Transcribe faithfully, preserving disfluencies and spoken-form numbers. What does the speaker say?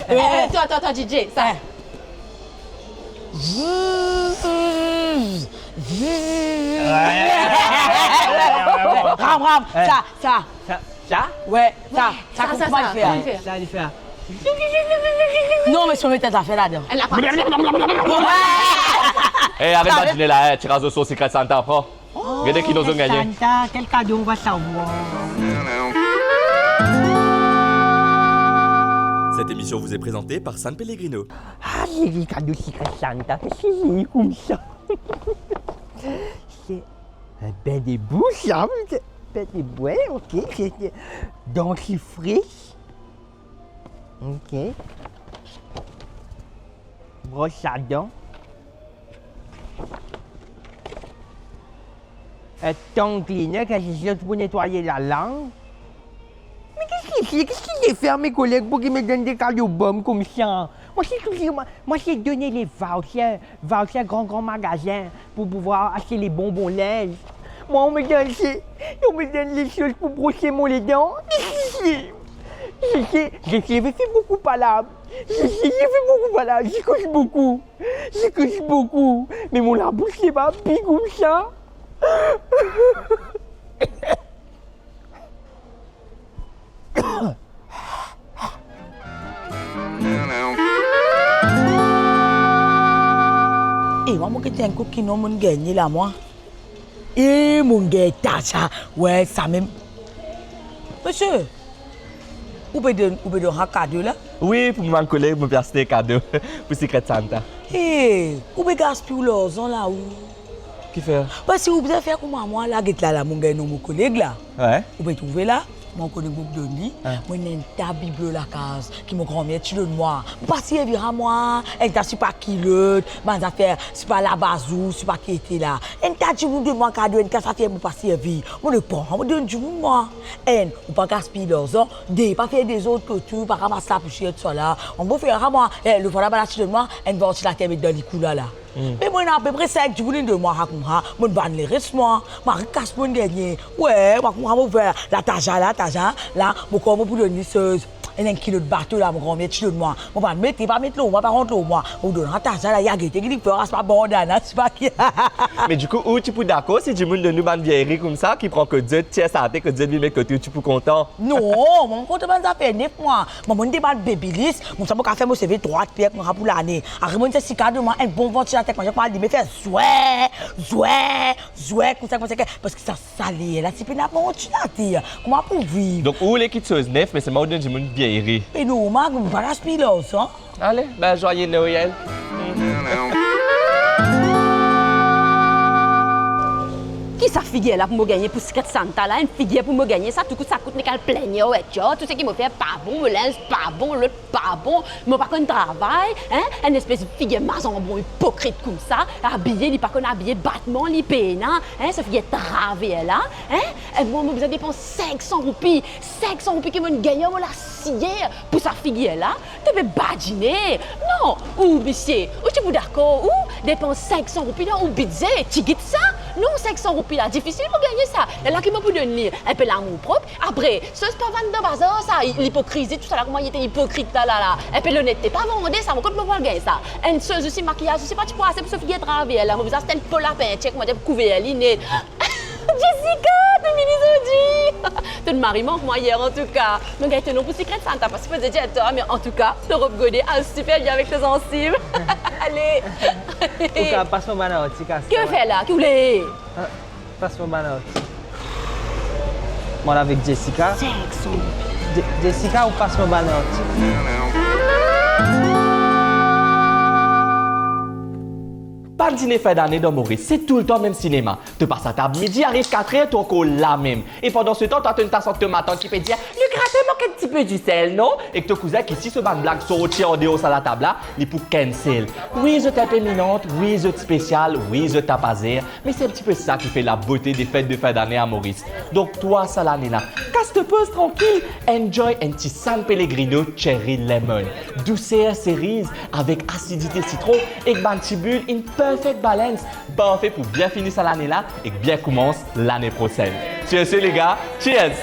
Eh, eh, attends, attends, attends, D J, sa. Eh. Ram, ram, eh, sa, sa. Sa, sa? Wi, sa, sa, sa, kouma li fer? Sa, li fer. Non, me si mo met enn zafer ladan. Eh, aret badine la, eh, tiraz oso Secret Santa, pran. Gete ki nou zot gagne. Santa, quel cadeau on va savoir? Cette émission vous est présentée par San Pellegrino. Ah, li kado Secret Santa, ki se li koumsa? Se enn bin de bou sa, wi, se enn bin de bou, ok, se, se dentifrice. Ok. Bros a dan. Enn tong cleaner, ki se zot pou netwaye lalang. Me ki se, ki se, ki se fer me koleg pou ki me donn de kado bom koumsa? Mwa, se touzour, mwa, mwa, se donn le voucher, voucher gran, gran magazin pou pouvwar aste le bonbon linz. Mwa, on me donn se, on me donn le soz pou bros mo ledan. Ki se, ki se, je sais, je fais beaucoup parler. Je sais, je fais beaucoup parler. Je cause beaucoup. Je cause beaucoup. Me mo labous, se pa pi koumsa. E mwa, mo gete enn kou ki non mo'nn gagne la, mwa. E mo'nn gagn taza. Wi, sa mem. Misie, ou pe donn, ou pe donn sa kado la? Wi, pou mo bann koleg, mo pe aste kado pou Secret Santa. E, ou pe gaspiy ou larzan la, ou. Kifer? Parski ou bizin fer kouma mwa la, get la, la, mo'nn gagn non mo koleg la. Wi. Ou pe trouve la, mo koleg mo donn li, wi, mo ena enn ta biblo lakaz ki mo granmer ti donn mwa. Mo pa servi ar mwa, enn ta sipa kilot, bann zafer, sipa labazour, sipa ki ete la. Enn ta dimoun donn mwa kado, enn ta zafer mo pa servi. Mo le pran, mo donn dimoun mwa. Enn, ou pa gaspiy larzan, de, pa fer dezord partou, pa ramas lapousier, tousala. An bon fer ar mwa, e, lefwa la, bann la ti donn mwa enn vantilater met dan likou la, la. Hmm. Me mo ena apepre sink dimoun inn donn mwa sa koumsa, mo'nn vann leres mwa. Mari kas mo'nn gagne. Wi, mwa koumsa mo fer la, taza la, taza la, mo kouma pou donn li soz. Ena enn kilot bato la, mo granmer ti donn mwa. Mo pa mete, pa met lor mwa, pa rant lor mwa. Mo donn sa taza la, ya gete ki li fer, sa pa bandana, sipa ki. Me dikou, ou ti pou dakor si dimoun donn nou bann vieillerie koumsa, ki pran kot zot, tir sa ater kot zot, vinn met kote, ou ti pou kontan? Non, mwa, mo kontan bann zafer nef mwa. Mwa, mo'nn demann Babyliss, koumsa mo kapav fer mo seve drwat, per koumsa pou lane. Apre mo'nn Jessica donn mwa enn bon vantilater, kouma mo al alime fer zwe, zwe, zwe, koumsa, koumsa, parski sa, sa ler la, ti pena vantilater. Kouma pou viv? Donk, ou le kiksoz nef, me selman ou donn dimoun vieillerie. Me normal, mo pa gaspiy larzan. Ale, be, zwaye Noel. Ki sa figir la pou mo gagne pou Secret Santa la, enn figir pou mo gagne sa, tou kout sa kout, nek al plengne, wi, tou seki mo fer pa bon, mo linz pa bon, lot pa bon, mo pa konn travay, en, enn espes figir mazanbon ipokrit koumsa, abiye, li pa konn abiye, batman li pena, en, sa figir traver la, en, e mwa, mo bizin depans sink san roupi, sink san roupi ki mo'nn gagne ar mo lasiyer pou sa figir la. To pe badine. Non, ou misie, ou ti pou dakor ou depans sink san roupi dan ou bidze, ti git sa? Non, sink san roupi la, difisil pou gagne sa. Lerla ki mo pou donn li enn pe lamour prop. Apre, soz pa vann dan bazar sa, i-, lipokrizi, tousala, kouma li ete ipokrit la, la, la. Enn pe lonette, pa vande sa, mo kot mo pou al gagne sa? Enn soz osi, makiyaz osi, pa ti pou ase pou so figir traver la, mo bizin aste enn po lapin, tir kouma dir, pou kouver li net. Jessica, to vini zordi. To mari mank mwa yer, antouka. Mo gagn to non pou Secret Santa, pa sipoze dir twa, me antouka, to rob gode al siper bien avek to zansiv. Ale. Ou kapav pas mo bann artik, Jessica. Ki ou fer la? Ki ou le? Ah, pas mo bann artik. Mwa la avek Jessica. Sink san. Je-, Jessica, ou pas mo bann artik. Bann dine fin dane dan Moris, se toultan mem sinema. To pas latab midi, ariv kat er, to ankor lamem. E pandan se tan, twa, to inn tas ant to matant ki pe dir, "Le gratin mank un petit peu du sel, non?" Ek to kouzin ki tir so bann blag sorti andeor sa latab la, li pou cancel. Wi, zot inpe minant, wi, zot spesial, wi, zot tapazer, me se un petit peu sa ki fer labote de fet de fin dane a Moris. Donk twa, sa lane la, kas to poz trankil, enjoy enn ti San Pellegrino Cherry Lemon. Douser seriz avek asidite sitron ek bann ti bil, in perfect balance. Parfe pou bien fini sa lane la ek bien koumans lane prosenn. Sur ce, les gars, cheers!